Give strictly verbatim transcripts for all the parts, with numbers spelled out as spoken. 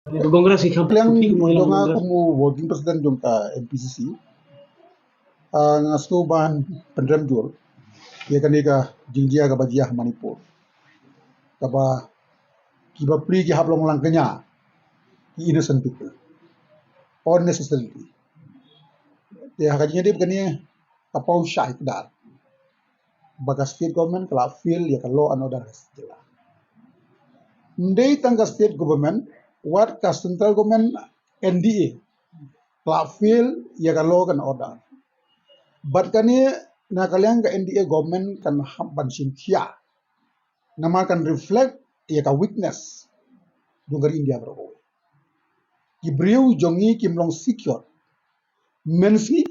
Congress ki kam liang jong nga kum u working president jong ka M P C C. Nga sngewbha ban pynrem jur ïa kane ka jingjia kaba jia ha Manipur, kaba ki bapli ki hap long lang kñia, ki innocent people unnecessarily. Te ha ka jingïadei bad kane ka paw shai kdar ba ka state government ka la fail ïa ka law and order ha jylla. Ym dei tang ka state government, wat ka central government, N D A, ka la fail ïa ka law and order. Bad kane na ka liang ka N D A government kan hap ban shim khia, namar kan reflect ïa ka weakness jong ka ri India baroh. Ki briew jong ngi kim long secure mynsngi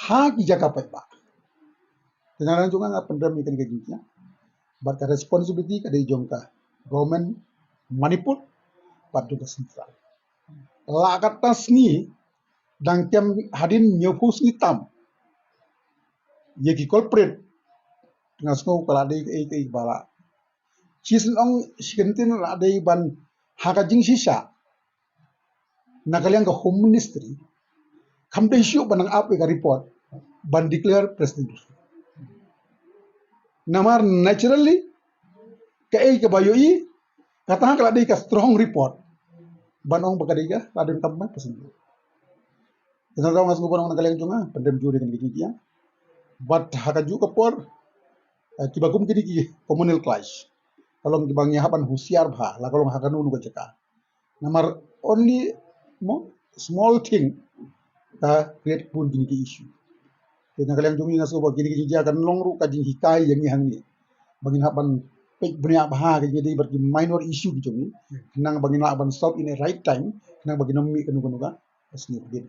ha ki jaka paidbah. Te na ka liang jong nga nga pynrem ïa kane ka jingkhia, bad ka responsibility ka dei jong ka government Manipur bad jong ka central. La katta sngi dang kem hadien hynñiewphew sngi tam ïa ki culprit, nga sngew ka la dei kaei kaei ba la shisien ong shi kyntien la dei ban ha ka jingshisha na ka liang ka Home Ministry kam dei shuh ban nang ap ïa ka report ban declare president. Namar naturally kaei kaba ïohi, kata ka la dei ka strong report ban ong ba ka dei ka la dei kam ban president. Te na ka liang jong nga pynrem jur ïa kane ka jingkhia, bad ha kajuh ka por kiba kum kine ki communal clash ka long kiba ngi hap ban husiar bha la ka long ha kano kano ka jaka. Namar only mo small thing ka create bun kine ki issue. Te na ka liang jong ngi nga sngew ba kine ki jingjia kan long ruh ka jinghikai ïa ngi hangne ba ngin hap ban peit bniah bha ha ka jingïadei bad ki minor issue ki jong ngi, khnang ba ngin lah ban solve in a right time, khnang ba kin ym mih kano kano ka sngi hadien.